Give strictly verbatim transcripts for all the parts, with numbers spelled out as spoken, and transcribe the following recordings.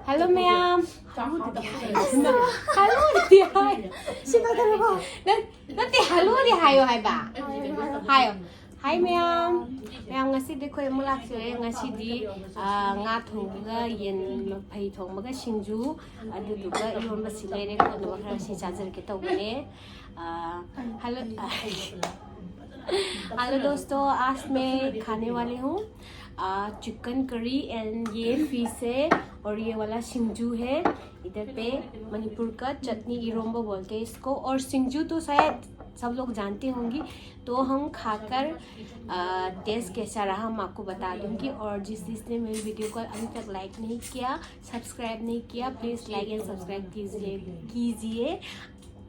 Hello ꯃꯌꯥꯝ. Hello ꯗꯤ ꯍꯥꯏ. ꯅꯠ- ꯅꯠꯇꯦ, hello ꯗꯤ ꯍꯥꯏꯌꯣ ꯍꯥꯏꯕ. ꯍꯥꯏꯌꯣ. Hi ꯃꯌꯥꯝ. ꯃꯌꯥꯝ, ꯉꯁꯤꯗꯤ ꯑꯩꯈꯣꯏ ꯑꯃꯨꯛ ꯂꯥꯛꯆꯔꯦ. ꯉꯁꯤꯗꯤ, ꯑ, ꯉꯥ ꯊꯣꯡꯕꯒ ꯌꯦꯟ ꯃꯐꯩ ꯊꯣꯡꯕꯒ ꯁꯤꯡꯖꯨ, ꯑꯗꯨꯗꯨꯒ ꯏꯔꯣꯟꯕ ꯁꯤ ꯂꯩꯔꯦ, ꯈꯣꯠꯅꯕ ꯈꯔ ꯁꯤ ꯆꯥꯖꯔꯛꯀꯦ ꯇꯧꯕꯅꯦ. अ, हेलो. हेलो दोस्तों, आज मैं खाने वाली हूँ, अ, चिकन करी and ये फिश है और ये वाला सिंजू है. इधर पे मणिपुर का चटनी इरोम्बो बोलते हैं इसको, और सिंजू तो शायद सब लोग जानते होंगे. तो हम खाकर, अ, टेस्ट कैसा रहा, मैं आपको बता दूंगी. और जिस जिसने मेरी वीडियो को अभी तक लाइक नहीं किया, सब्सक्राइब नहीं किया, प्लीज लाइक एंड सब्सक्राइब कीजिए, कीजिए.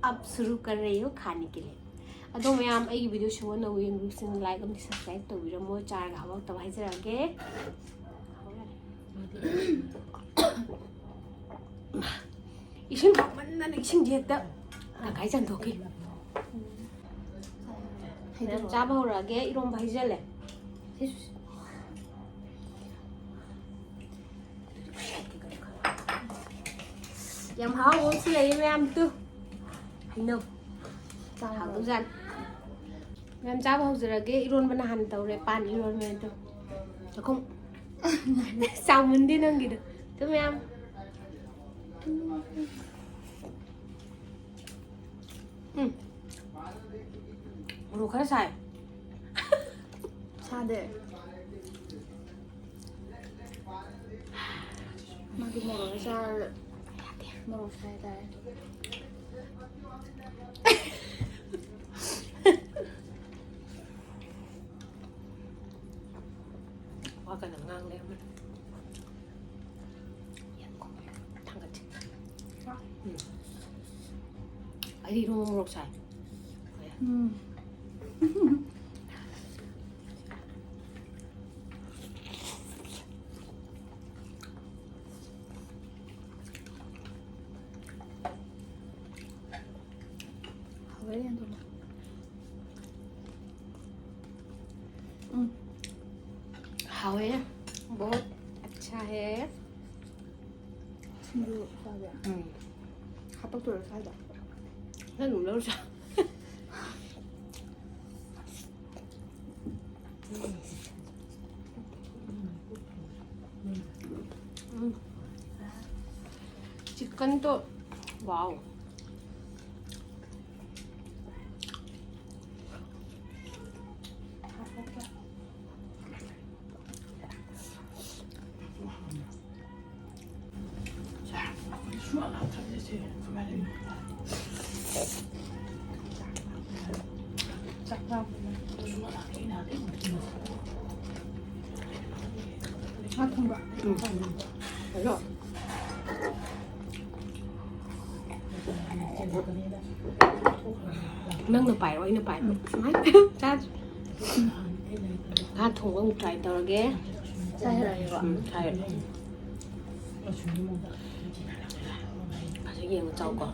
अब शुरू कर रही हूँ खाने के लिए. ꯑꯗꯣ ꯃꯌꯥꯝ, ꯑꯩꯒꯤ ꯚꯤꯗꯤꯑꯣ ꯁꯤꯕꯨ ꯑꯅꯧꯕ ꯌꯦꯡꯕꯤꯕꯁꯤꯡ ꯂꯥꯏꯛ ꯑꯃꯗꯤ ꯁꯕꯁꯀ꯭ꯔꯥꯏꯕ ꯇꯧꯕꯤꯔꯝꯃꯣ. ꯆꯥꯔꯒ ꯍꯥꯎ ꯍꯥꯎꯇꯕ ꯍꯥꯏꯖꯔꯛꯑꯒꯦ. ꯏꯁꯤꯡ ꯍꯥꯎꯃꯟꯗꯅ ꯏꯁꯤꯡꯁꯦ ꯍꯦꯛꯇ ꯇꯪꯈꯥꯏ ꯆꯟꯊꯣꯛꯈꯤ. ꯃꯌꯥꯝ ꯆꯥꯕ ꯍꯧꯔꯛꯑꯒꯦ. ꯏꯔꯣꯝꯕ ꯍꯩꯖꯜꯂꯦ. ꯌꯥꯝ ꯍꯥꯎꯕ ꯑꯃꯁꯨ ꯂꯩꯌꯦ ꯃꯌꯥꯝ, ꯇꯨ. ꯍꯩꯅꯧ. ꯍꯥꯎꯗꯧꯖꯥꯠꯅꯤ. ꯃꯌꯥꯝ ꯆꯥꯕ ꯍꯧꯖꯔꯒꯦ. ꯏꯔꯣꯟꯕꯅ ꯍꯥꯟꯅ ꯇꯧꯔꯦ, ꯄꯥꯟ ꯏꯔꯣꯟꯕ ꯑꯗꯨ. ꯆꯥꯛꯈꯨꯝ. ꯆꯥꯎꯃꯟꯗꯦ ꯅꯪꯒꯤꯗꯣ. ꯇꯨ ꯃꯌꯥꯝ. ꯎꯝ. ꯃꯣꯔꯣꯛ ꯈꯔ ꯁꯥꯏ. ꯁꯥꯗꯦ. ꯃꯥꯗꯤ ꯃꯣꯔꯣꯛ ꯆꯥꯔ ꯃꯣꯔꯣꯛ ꯁꯥꯏ ꯇꯥꯔꯦ. ꯋꯥ ꯀꯟꯅ ꯉꯥꯡ ꯂꯩꯔꯝꯃꯦ. ꯊꯥꯡꯒꯠꯁꯤ. ꯎꯝ. ꯑꯩꯗꯤ ꯏꯔꯣꯟꯕ ꯃꯣꯔꯣꯛ ꯁꯥꯏ. ꯎꯝ. ꯍꯥꯎꯋꯦ ꯌꯥꯝ ꯊꯨꯝꯅ. ꯎꯝ. ꯍꯥꯎꯋꯦ. बहुत अच्छा है. ꯁꯤꯡꯖꯨ ꯆꯥꯒꯦ꯫ ꯎꯝ꯫ ꯍꯥꯄꯛꯇꯣꯏꯔꯣ ꯁ꯭ꯋꯥꯏꯗ? ꯅꯪ ꯑꯗꯨꯝ ꯂꯧꯔ ꯆꯥ꯫ ꯎꯝ꯫ ꯆꯤꯛꯀꯟꯗꯣ, wow꯫ ꯉꯥ ꯊꯣꯡꯕ꯫ ꯎꯝ꯫ ꯍꯜꯂꯣ꯫ ꯅꯪꯅ ꯄꯥꯏꯔꯣ, ꯑꯩꯅ ꯄꯥꯏꯔꯣ꯫ ꯁꯨꯃꯥꯏꯅ ꯆꯥꯁꯤ꯫ ꯉꯥ ꯊꯣꯡꯕ ꯑꯃꯨꯛ try ꯇꯧꯔꯒꯦ꯫ ꯆꯥ ꯌꯥꯔꯦꯀꯣ? ꯎꯝ, ꯆꯥ ꯌꯥꯔꯦ꯫ ꯐꯖꯅ ꯌꯦꯡꯉ ꯆꯥꯎꯀꯣ꯫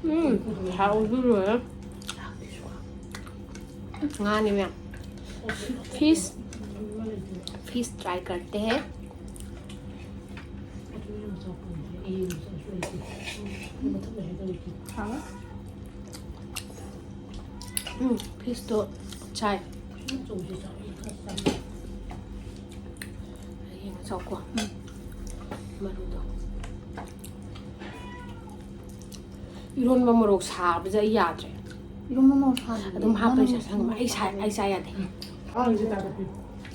ꯎꯝ, ꯍꯥꯎꯁꯨ ꯂꯣꯏꯔꯦ꯫ ꯉꯥꯅꯤ ꯃꯌꯥꯝ꯫ Fish, fish try करते हैं। ꯎꯝ, fish ꯇꯣ ꯆꯥꯏ꯫ ꯌꯦꯡꯉꯣ ꯆꯥꯎꯀꯣ꯫ ꯎꯝ꯫ ꯃꯔꯨꯗꯣ꯫ ꯏꯔꯣꯟꯕ ꯃꯣꯔꯣꯛ ꯁꯥꯕꯁꯦ ꯑꯩ ꯌꯥꯗ꯭ꯔꯦ꯫ ꯏꯔꯣꯟꯕ ꯃꯣꯔꯣꯛ ꯁꯥꯕꯗꯤ ꯑꯗꯨꯝ ꯍꯥꯞꯄ ꯅꯪ ꯆꯥꯁꯟꯒꯨꯝꯕ꯫ ꯑꯩ ꯁꯥꯏ-, ꯑꯩ ꯆꯥ ꯌꯥꯗꯦ꯫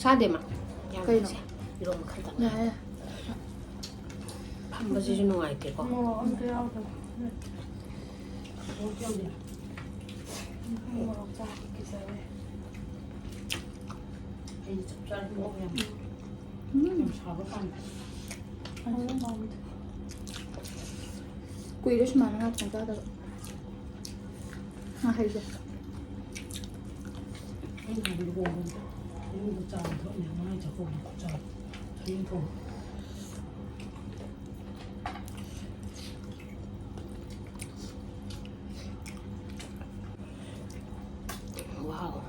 ꯆꯥꯗꯦ ꯃꯥ꯫ ꯀꯩꯅꯣ? ꯌꯥꯗ꯭ꯔꯤꯁꯦ꯫ ꯏꯔꯣꯟꯕ ꯈꯛꯇꯪ ꯉꯥꯏꯔꯦ꯫ ꯌꯥꯔꯦ꯫ ꯐꯝꯕꯁꯤꯁꯨ ꯅꯨꯡꯉꯥꯏꯇꯦꯀꯣ꯫ ꯃꯣꯔꯣꯛ ꯑꯝꯇ ꯌꯥꯎꯗꯕ꯫ ꯃꯣꯔꯣꯛ ꯆꯥꯕ ꯀꯤꯖꯔꯦ꯫ ꯑꯩ ꯆꯞ ꯆꯥꯔꯦ ꯃꯣꯔꯣꯛ ꯌꯥꯝ꯫ ꯎꯝ꯫ ꯌꯥꯝ ꯁꯥꯕ ꯄꯥꯝꯗꯦ꯫ ꯀꯨꯏꯔꯦ ꯁꯨꯃꯥꯏꯅ ꯉꯥ ꯊꯣꯡ ꯆꯥꯗꯕ꯫ ꯉꯥꯍꯩꯁꯦ꯫ ꯑꯩꯅ ꯍꯥꯏꯕꯗꯤ ꯂꯨꯍꯣꯡꯕꯗ ꯌꯨꯝꯗ ꯆꯥ ꯊꯛꯑꯝꯃꯦ, ꯃꯉꯥꯅꯤ ꯆꯥꯛꯀꯧꯕꯗ ꯈꯨꯠ ꯆꯥ ꯁꯔꯦꯡ ꯊꯣꯡꯕ꯫ Wow.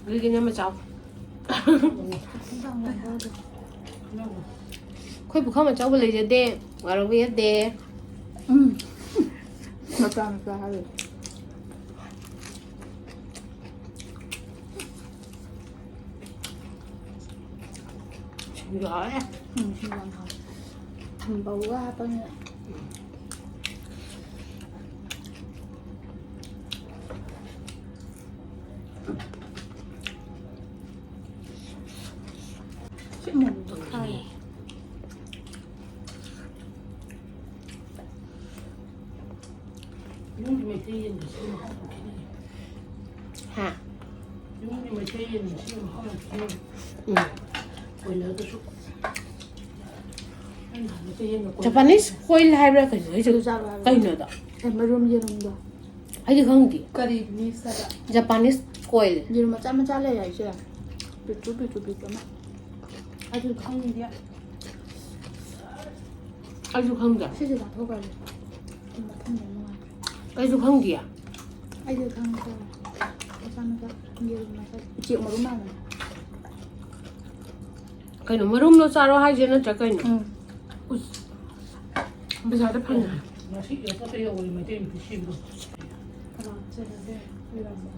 ꯑꯗꯨꯗꯤ ꯅꯪ ꯃꯆꯥꯎ꯫ ꯑꯩꯈꯣꯏ ꯄꯨꯈꯝ ꯑꯆꯧꯕ ꯂꯩꯖꯗꯦ, ꯋꯥꯔꯧꯕ ꯌꯥꯗꯦ꯫ ꯎꯝ꯫ ꯃꯆꯥ ꯃꯆꯥ ꯍꯥꯏꯔꯦ꯫ ꯁꯤꯡꯖꯨ ꯍꯥꯎꯔꯦ꯫ ꯎꯝ, ꯁꯤꯡꯖꯨ ꯌꯥꯝ ꯍꯥꯎꯋꯦ꯫ ꯊꯝꯕꯧꯒ ꯍꯥꯞꯄꯅꯤꯅ꯫ ꯁꯤ ꯃꯣꯔꯣꯛꯇꯣ ꯈꯥꯏꯌꯦ꯫ ꯌꯨꯝꯒꯤ ꯃꯩꯇꯩ ꯌꯦꯟꯒ ꯁꯤꯒ ꯃꯍꯥꯎ ꯌꯥꯝ ꯈꯦꯠꯅꯩ꯫ ꯍꯥ? ꯌꯨꯝꯒꯤ ꯃꯩꯇꯩ ꯌꯦꯟꯒ ꯁꯤꯒ ꯃꯍꯥꯎ ꯌꯥꯝ ꯈꯦꯠꯅꯩ꯫ ꯎꯝ꯫ ꯀꯣꯏꯂꯔꯗꯁꯨ꯫ ꯑꯩ ꯅꯍꯥꯟ ꯃꯩꯇꯩ ꯌꯦꯟꯒ ꯀꯣꯏꯂꯔ Japanese coil ꯍꯥꯏꯕ꯭ꯔꯥ ꯀꯩꯅꯣ? ꯑꯩꯁꯦ ꯑꯗꯨ ꯆꯥꯕ ꯍꯥꯏꯕ꯭ꯔꯥ? ꯀꯩꯅꯣꯗꯣ? ꯑꯦ, ꯃꯔꯨꯝ ꯌꯦꯔꯨꯝꯗꯣ꯫ ꯑꯩꯗꯤ ꯈꯪꯗꯦ꯫ ꯀꯔꯤ mix ꯍꯥꯏꯕ? Japanese coil꯫ ꯌꯦꯔꯨꯝ ꯃꯆꯥ ꯃꯆꯥ ꯂꯩ ꯍꯥꯏꯁꯦ꯫ ꯄꯤꯛꯇ꯭ꯔꯨ ꯄꯤꯛꯇ꯭ꯔꯨ ꯄꯤꯛꯄ ꯑꯃ꯫ ꯑꯗꯨ ꯈꯪꯗꯦ꯫ ꯑꯩꯁꯨ ꯈꯪꯗꯦ꯫ ꯁꯤꯁꯦ ꯆꯥꯊꯣꯛꯈ꯭ꯔꯁꯦ꯫ ꯃꯊꯪꯗ ꯅꯨꯡꯉꯥꯏꯇ꯭ꯔꯦ꯫ ꯑꯩꯁꯨ ꯈꯪꯗꯦ꯫ ꯑꯩꯁꯨ ꯈꯪꯗꯦ꯫ ꯃꯆꯥ ꯃꯆꯥ ꯌꯦꯔꯨꯝ ꯃꯆꯥ꯫ ꯎꯆꯦꯛ ꯃꯔꯨꯝ ꯃꯥꯟꯕꯅꯦ꯫ ꯀꯩꯅꯣ, ꯃꯔꯨꯝꯗꯣ ꯆꯥꯔꯣ ꯍꯥꯏꯁꯦ ꯅꯠꯇ꯭ꯔꯥ ꯀꯩꯅꯣ? ꯎꯝ꯫ ꯎꯁ, ꯄꯩꯁꯥꯗ ꯐꯪꯉꯦ꯫ ꯉꯁꯤ airport ꯇ ꯌꯧꯕꯗ ꯃꯩꯇꯩ ꯅꯨꯄꯤ ꯁꯤꯕꯗꯣ꯫ ꯀꯅꯥ ꯆꯦꯟꯅꯒꯦ? ꯂꯩꯔꯝꯃꯣ꯫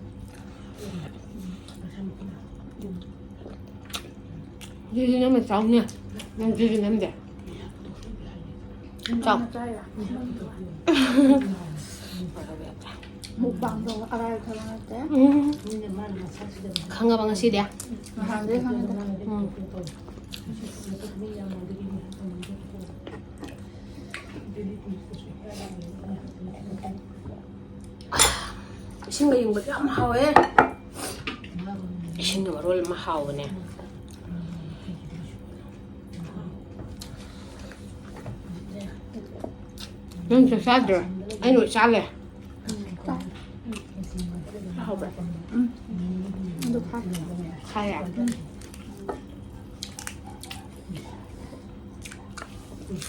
ꯎꯝ꯫ ꯑꯗꯨꯗꯤ ꯅꯪꯅ ꯆꯥꯎꯅꯦ꯫ ꯅꯪ ꯑꯗꯨꯗꯤ ꯅꯝꯗꯦ꯫ ꯆꯥꯎ꯫ ꯃꯆꯥ ꯌꯥꯝ ꯃꯨꯛꯕꯥꯡ ꯇꯧꯕ ꯑꯔꯥꯏꯕ ꯊꯕꯛ ꯅꯠꯇꯦ꯫ ꯎꯝ꯫ ꯈꯪꯉꯕ ꯉꯁꯤꯗꯤ? ꯅꯍꯥꯟꯗꯩ ꯈꯪꯉꯦꯗ꯫ ꯎꯝ꯫ ꯏꯁꯤꯡ ꯑꯌꯤꯡꯕꯁꯨ ꯌꯥꯝ ꯍꯥꯎꯋꯦ꯫ ꯏꯁꯤꯡꯅ ꯃꯔꯣꯜ ꯑꯃ ꯍꯥꯎꯕꯅꯦ꯫ ꯅꯪ ꯆꯥꯛ ꯆꯥꯗ꯭ꯔꯣ? ꯑꯩ ꯂꯣꯏ ꯆꯥꯂꯦ꯫ ꯍꯥꯎꯕ꯭ꯔꯥ? ꯎꯝ꯫ ꯑꯗꯨ ꯈꯥꯏ꯫ ꯈꯥꯏꯌꯦ? ꯎꯝ꯫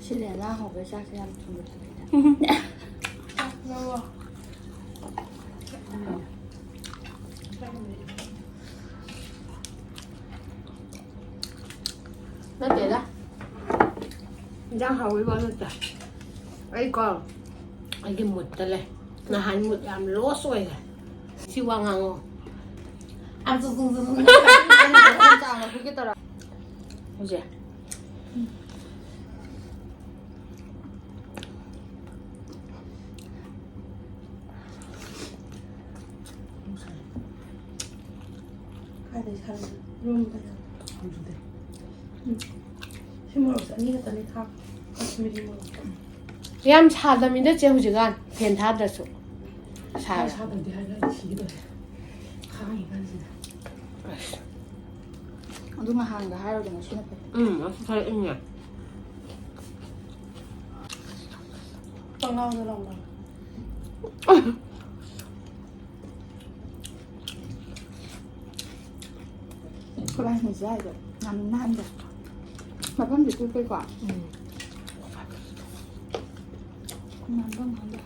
ꯁꯤꯜꯂꯦ, ꯑꯉꯥꯡ ꯍꯧꯕꯩ ꯆꯥꯛꯁꯦ ꯌꯥꯝ ꯊꯨꯅ ꯊꯨꯅ꯫ ꯅꯠꯇꯦꯗ꯫ ꯏꯟꯖꯥꯡ ꯍꯥꯎꯕꯩ ꯋꯥ ꯅꯠꯇꯦ꯫ ꯑꯩꯀꯣ, ꯑꯩꯒꯤ ꯃꯨꯠꯇ ꯂꯩ꯫ ꯅꯍꯥꯟ ꯃꯨꯠ ꯌꯥꯝ ꯂꯣꯁ ꯑꯣꯏꯔꯦ꯫ ꯁꯤ ꯋꯥ ꯉꯥꯡꯉꯣ꯫ ꯍꯧꯖꯤꯛ꯫ ꯀꯥꯏꯗꯩ ꯁꯥꯔꯤꯅꯣ? ꯏꯔꯣꯟꯕꯗ ꯌꯥꯎꯔꯦ꯫ ꯎꯝ꯫ ꯁꯤ ꯃꯣꯔꯣꯛꯁꯦ ꯑꯅꯤ ꯈꯛꯇꯅꯦ ꯊꯥꯛꯄ꯫ ꯀꯥꯁꯃꯤꯔꯤ ꯃꯣꯔꯣꯛ꯫ ꯌꯥꯝ ꯁꯥꯗꯃꯤꯗ ꯆꯦ ꯍꯧꯖꯤꯛꯀꯥꯟ ꯐꯦꯟ ꯊꯥꯗ꯭ꯔꯁꯨ꯫ ꯁꯥꯏ꯫ ꯁꯥꯗꯕꯗꯤ ꯍꯥꯏꯔꯗꯤ ꯁꯤꯒꯦ ꯇꯧꯔꯦ꯫ ꯈꯥꯡꯉꯤꯀꯥꯟꯁꯤꯗ꯫ ꯑꯁ꯫ ꯑꯗꯨ ꯉꯍꯥꯟꯒ ꯍꯥꯏꯔꯨꯔꯗꯤ ꯉꯁꯤꯅ ꯐꯩ꯫ ꯎꯝ, ꯑꯁꯤ ꯈꯔ ꯏꯪꯉꯦ꯫ ꯄꯪꯂꯥꯎꯗ ꯂꯥꯎꯅꯔꯦ꯫ ꯀꯗꯥꯏ ꯍꯧꯖꯤꯛ ꯍꯥꯏꯗꯣ? ꯌꯥꯝ ꯅꯥꯟꯗꯦ꯫ ꯃꯐꯝꯁꯦ ꯄꯤꯛꯄꯩꯀꯣ꯫ ꯎꯝ꯫ ꯅꯥꯟꯕꯝ ꯈꯪꯗꯦ꯫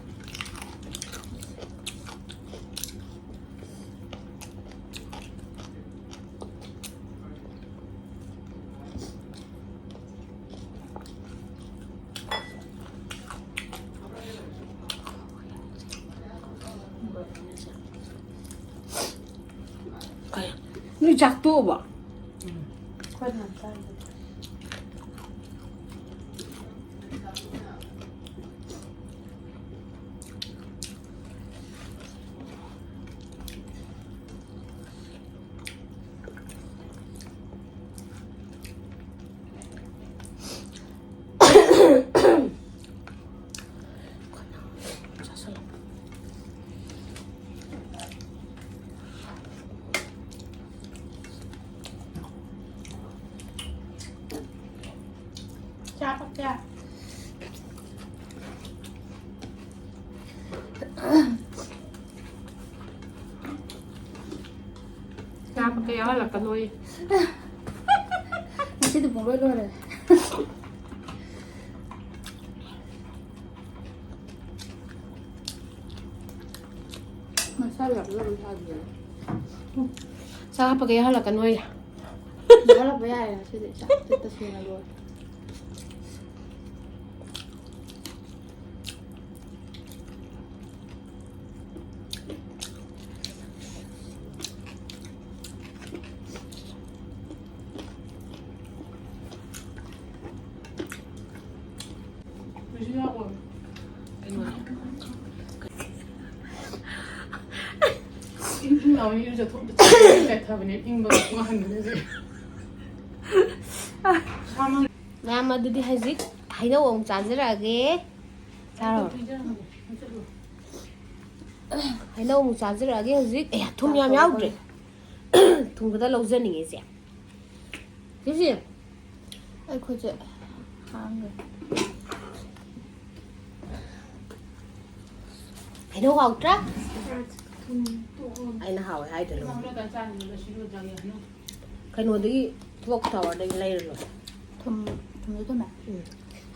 ꯅꯣꯏ ꯆꯥꯛ ꯇꯣꯛꯑꯕꯣ? ꯆꯥ ꯄꯛꯀ ꯌꯥꯎꯍꯜꯂꯛꯀꯅꯣꯌꯦ꯫ ꯉꯁꯤꯗꯤ ꯄꯨꯡꯂꯣꯏ ꯂꯣꯏꯔꯦ꯫ ꯃꯁꯥ ꯌꯥꯝ ꯌꯥꯝ ꯊꯥꯕꯤꯔꯦ꯫ ꯆꯥ ꯍꯥꯞꯄꯒ ꯌꯥꯎꯍꯜꯂꯛꯀꯅꯣꯌꯦ꯫ ꯌꯥꯎꯍꯜꯂꯛꯄ ꯌꯥꯔꯦ ꯉꯁꯤꯗꯤ꯫ ꯆꯥꯛ ꯇꯁꯦꯡꯅ ꯂꯣꯏꯔꯦ꯫ ꯏꯪ ꯏꯪ ꯂꯥꯎꯅ ꯏꯔꯨꯖꯊꯣꯛ-, ꯆꯥꯏꯊꯕꯅꯦ, ꯏꯪꯕ ꯉꯥꯛꯍꯟꯕꯅꯦ ꯍꯧꯖꯤꯛ꯫ ꯃꯌꯥꯝ, ꯑꯗꯨꯗꯤ ꯍꯧꯖꯤꯛ ꯍꯩꯅꯧ ꯑꯃꯨꯛ ꯆꯥꯖꯔꯛꯑꯒꯦ꯫ ꯆꯥꯔꯣ꯫ ꯍꯩꯅꯧ ꯑꯃꯨꯛ ꯆꯥꯖꯔꯛꯑꯒꯦ ꯍꯧꯖꯤꯛ꯫ ꯑꯦ, ꯊꯨꯝ ꯌꯥꯝ ꯌꯥꯎꯗ꯭ꯔꯦ꯫ ꯊꯨꯝ ꯈꯛꯇ ꯂꯧꯖꯅꯤꯡꯉꯦ ꯏꯆꯦ꯫ ꯁꯤꯁꯦ꯫ ꯑꯩ ꯈꯨꯠꯁꯦ ꯍꯥꯡꯈ꯭ꯔꯦ꯫ ꯍꯩꯅꯧ ꯍꯥꯎꯇ꯭ꯔꯥ? ꯊꯨꯝ ꯇꯣꯛꯑꯣ꯫ ꯑꯩꯅ ꯍꯥꯎꯋꯦ ꯍꯥꯏꯗ꯭ꯔꯣ? ꯀꯩꯅꯣ ꯍꯧꯔꯒ ꯆꯥꯅꯤꯡꯉꯦ, ꯁꯤ ꯂꯣꯏ ꯆꯥꯒꯦ ꯍꯩꯅꯧ꯫ ꯀꯩꯅꯣꯗꯒꯤ, ꯀ꯭ꯂꯣꯛ ꯇꯥꯋꯔꯗꯒꯤ ꯂꯩꯔ ꯂꯣꯏꯔꯦ꯫ ꯊꯨꯝ, ꯊꯨꯝꯁꯨ ꯊꯨꯝꯃꯦ꯫ ꯎꯝ꯫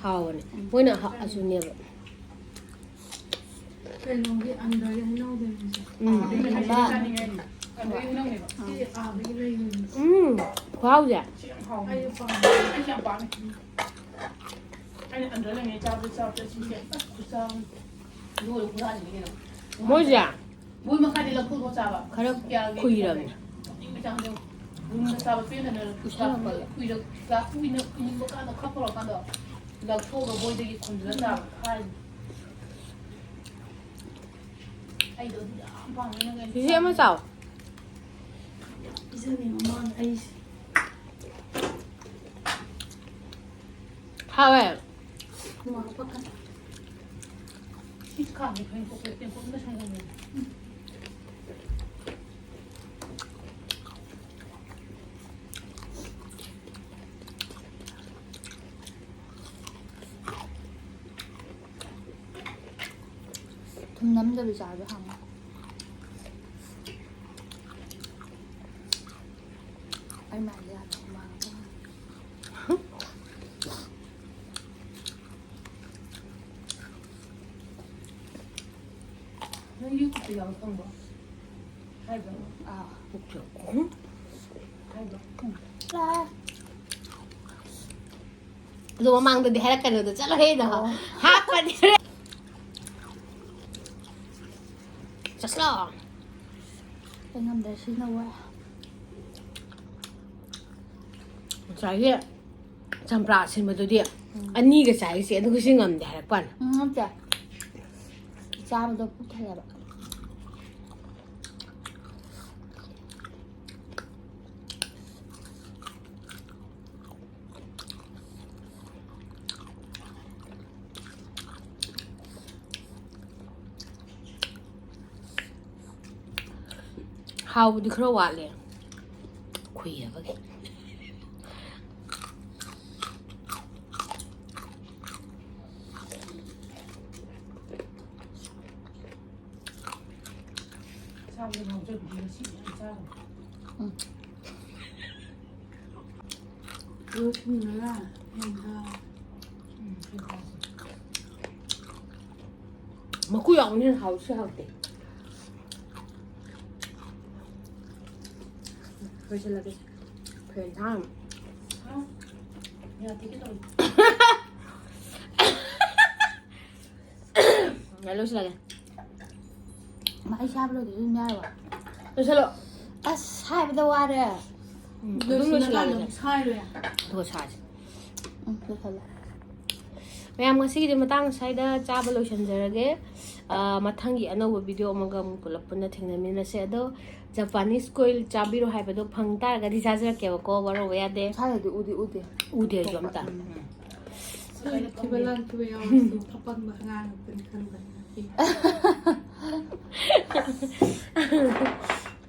ꯍꯥꯎꯕꯅꯦ꯫ ꯎꯝ꯫ ꯃꯣꯏꯅ ꯍꯥ-, ꯑꯁꯤꯅꯦꯕ꯫ ꯀꯩꯅꯣꯒꯤ ꯑꯟꯗ꯭ꯔꯒꯤ ꯍꯩꯅꯧꯗꯨꯅꯦ꯫ ꯎꯝ꯫ ꯑꯥ, ꯑꯗꯨꯒꯤ ꯑꯃ ꯍꯩꯅꯧ ꯆꯥꯅꯤꯡꯉꯦ ꯑꯩꯗꯤ꯫ ꯑꯟꯗ꯭ꯔꯒꯤ ꯍꯩꯅꯧꯅꯦꯕ꯫ ꯁꯤ ꯑꯥꯗꯒꯤ ꯂꯩꯔꯤꯅꯦ꯫ ꯎꯝ꯫ ꯈꯨꯍꯥꯎꯁꯦ꯫ ꯁꯤ ꯌꯥꯝ ꯍꯥꯎꯋꯦ꯫ ꯑꯩꯁꯨ ꯄꯥꯝꯃꯦ꯫ ꯑꯩꯁꯨ ꯌꯥꯝ ꯄꯥꯝꯃꯦ꯫ ꯑꯩꯅ ꯑꯟꯗ꯭ꯔ ꯂꯩꯉꯩ ꯆꯥꯕꯗ ꯆꯥꯕꯗ ꯁꯤꯁꯦ ꯑꯁ ꯈꯨꯆꯥ ꯑꯃ꯫ ꯂꯣꯏꯔꯦ ꯈꯨꯔꯥꯅꯤꯅꯦ ꯀꯩꯅꯣ꯫ ꯃꯣꯏꯁꯦ ꯃꯣꯏ ꯃꯈꯥꯗꯤ ꯂꯧꯊꯣꯛꯑ ꯆꯥꯕ꯫ ꯈꯔ ꯀꯌꯥꯒꯤ ꯀꯨꯏꯔꯕꯅꯦ꯫ ꯆꯥꯡꯗꯣ ꯔꯨꯝꯗ ꯆꯥꯕ ꯄꯦꯟꯗꯅ ꯀꯨꯏꯁꯜꯂꯛꯄꯗꯣ꯫ ꯀꯨꯏꯔꯛ-, ꯀꯨꯏꯔꯛ-, ꯀꯨꯏꯅ ꯀꯨꯏꯅꯤꯡꯕ ꯀꯥꯟꯗ ꯈꯞ ꯄꯨꯔꯛꯀꯥꯟꯗ ꯂꯧꯊꯣꯛꯑꯒ ꯕꯣꯏꯗꯒꯤ ꯈꯣꯝꯖꯤꯜꯂ ꯆꯥꯕ ꯍꯥꯏꯅꯤ꯫ ꯑꯩꯗꯣ ꯑꯗꯨ ꯌꯥꯝ ꯄꯥꯝꯃꯦ, ꯅꯪ ꯀꯩꯅꯣ ꯆꯤꯆꯦ ꯑꯃ ꯆꯥꯎ꯫ ꯄꯤꯖꯅꯤ ꯃꯃꯥꯅ ꯑꯩꯁꯦ꯫ ꯍꯥꯎꯋꯦ꯫ ꯍꯨꯃꯥꯡ ꯄꯛꯀꯅꯤ꯫ ꯁꯤ ꯈꯥꯡꯗꯦ, ꯐꯩ ꯀꯣꯛꯄ ꯇꯦꯡꯀꯣꯠ ꯑꯃ ꯁꯪꯒꯣꯝꯅꯦ꯫ ꯊꯨꯝ ꯅꯝꯗꯕꯤ ꯆꯥꯕꯗꯣ ꯍꯥꯎꯉꯣ꯫ ꯑꯩ ꯃꯥꯏꯗꯤ ꯌꯥꯗ꯭ꯔꯦ, ꯍꯨꯃꯥꯡ ꯑꯗꯨꯝ꯫ ꯅꯪ YouTube ꯇ ꯌꯥꯎꯕ ꯐꯪꯕ꯭ꯔꯣ? ꯍꯥꯏꯕ꯭ꯔꯣ? ꯑꯥ꯫ ꯍꯥꯏꯕ꯭ꯔꯣ? ꯎꯝ꯫ ꯑꯗꯣ ꯃꯃꯥꯡꯗꯗꯤ ꯍꯥꯏꯔꯛꯀꯅꯨꯗ, ꯆꯠꯂꯣꯍꯦ ꯅꯪ꯫ ꯑꯣ꯫ ꯍꯥꯞꯄꯅꯤ꯫ ꯆꯠꯂꯣ꯫ ꯑꯩ ꯉꯝꯗ꯭ꯔꯦ, ꯁꯤꯅ ꯋꯥꯏ꯫ ꯉꯁꯥꯏꯒꯤ ꯆꯝꯄ꯭ꯔꯥ ꯑꯁꯤꯟꯕꯗꯨꯗꯤ ꯎꯝ꯫ ꯑꯅꯤꯒ ꯆꯥꯏꯁꯦ, ꯑꯗꯨꯒ ꯁꯤ ꯉꯝꯗꯦ ꯍꯥꯏꯔꯛꯄ ꯋꯥꯅꯤ꯫ ꯎꯝ, ꯅꯠꯇꯦ꯫ ꯆꯥꯕꯗꯣ ꯄꯨꯛ ꯊꯜꯂꯦꯕ꯫ ꯍꯥꯎꯕꯗꯤ ꯈꯔ ꯋꯥꯠꯂꯦ꯫ ꯈꯨꯏꯔꯕꯒꯤ꯫ ꯆꯥꯕꯗ ꯉꯥꯎꯖꯕꯤꯗꯤ ꯉꯁꯤꯗꯤ ꯌꯥꯝ ꯆꯥꯔꯦ꯫ ꯎꯝ꯫ ꯂꯣꯏꯁꯤꯟꯅꯔꯦ꯫ ꯌꯥꯝ ꯆꯥꯔꯦ꯫ ꯎꯝ, ꯁꯤ ꯆꯥꯁꯦ꯫ ꯃꯀꯨ ꯌꯥꯎꯕꯅ ꯍꯦꯟꯅ ꯍꯥꯎ-, ꯁꯤ ꯍꯥꯎꯇꯦ꯫ ꯂꯣꯏꯁꯤꯜꯂꯒꯦ꯫ ꯐꯦꯟ ꯊꯥ꯫ ꯍꯥ? ꯌꯥ ꯇꯦꯛꯀꯦ ꯇꯧꯔꯦ꯫ ꯂꯣꯏꯁꯤꯜꯂꯒꯦ꯫ ꯃꯍꯩ ꯆꯥꯕ ꯂꯣꯏꯗ꯭ꯔꯗꯤ ꯑꯗꯨꯝ ꯌꯥꯔꯕ? ꯂꯣꯏꯁꯤꯜꯂꯣ꯫ ꯑꯁ, ꯍꯥꯏꯕꯗ ꯋꯥꯔꯦ꯫ ꯎꯝ, ꯑꯗꯨꯝ ꯂꯣꯏꯁꯤꯜꯂꯛꯑꯁꯦ꯫ ꯁꯥꯏꯔꯣꯏ꯫ ꯑꯗꯨꯒ ꯁꯥꯁꯦ꯫ ꯎꯝ, ꯂꯣꯏꯁꯜꯂꯦ꯫ ꯃꯌꯥꯝ, ꯉꯁꯤꯒꯤꯗꯤ ꯃꯇꯥꯡ ꯑꯁ꯭ꯋꯥꯏꯗ ꯆꯥꯕ ꯂꯣꯏꯁꯤꯟꯖꯔꯒꯦ꯫ ꯑꯥ, ꯃꯊꯪꯒꯤ ꯑꯅꯧꯕ ꯚꯤꯗꯤꯑꯣ ꯑꯃꯒ ꯑꯃꯨꯛ ꯄꯨꯂꯞ ꯄꯨꯟꯅ ꯊꯦꯡꯅꯃꯤꯟꯅꯁꯦ꯫ ꯑꯗꯣ ꯖꯄꯥꯅꯤꯁ ꯀꯣꯏꯜ ꯆꯥꯕꯤꯔꯣ ꯍꯥꯏꯕꯗꯣ ꯐꯪ ꯇꯥꯔꯒꯗꯤ ꯆꯥꯖꯔꯛꯀꯦꯕꯀꯣ, ꯋꯥꯔꯧꯕ ꯌꯥꯗꯦ꯫ ꯁꯥꯏꯗꯗꯤ ꯎꯗꯤ ꯎꯗꯦ꯫ ꯎꯗꯦ ꯑꯩꯁꯨ ꯑꯝꯇ꯫ ꯁꯣꯏꯈꯤꯕ ꯂꯥꯟꯈꯤꯕ ꯌꯥꯎꯔꯁꯨ ꯑꯄꯪꯕ ꯑꯉꯥꯡ ꯉꯥꯛꯇꯅꯤ ꯈꯟꯕ꯫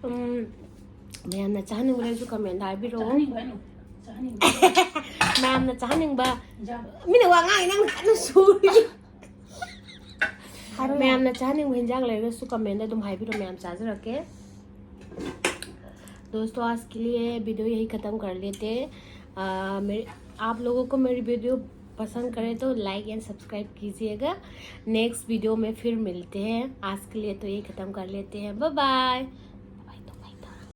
ꯎꯝ, ꯃꯌꯥꯝꯅ ꯆꯥꯍꯟꯅꯤꯡꯕ ꯂꯩꯔꯁꯨ ꯀꯃꯦꯟꯗ ꯍꯥꯏꯕꯤꯔꯛꯑꯣ꯫ ꯆꯥꯍꯟꯅꯤꯡꯕ ꯍꯥꯏꯅꯣ? ꯆꯥꯍꯟꯅꯤꯡꯕ ꯃꯌꯥꯝꯅ ꯆꯥꯍꯟꯅꯤꯡꯕ ꯏꯟꯖꯥꯡ꯫ ꯃꯤꯅ ꯋꯥ ꯉꯥꯡꯉꯤ, ꯅꯪꯅ ꯀꯟꯅ ꯁꯨꯔꯤ꯫ ꯍꯥꯏꯔꯣ꯫ ꯃꯌꯥꯝꯅ ꯆꯥꯍꯟꯅꯤꯡꯕ ꯍꯤꯟꯖꯥꯡ ꯂꯩꯔꯒꯁꯨ ꯀꯃꯦꯟꯗ ꯑꯗꯨꯝ ꯍꯥꯏꯕꯤꯔꯣ, ꯃꯌꯥꯝ ꯆꯥꯖꯔꯛꯀꯦ꯫ दोस्तों, आज के लिए वीडियो यही ख़त्म कर लेते हैं। आ, मेरे, आप लोगों को मेरी वीडियो पसंद करे तो लाइक एंड सब्सक्राइब कीजिएगा। नेक्स्ट वीडियो में फिर मिलते हैं। आज के लिए तो यही ख़त्म कर लेते हैं। Bye bye.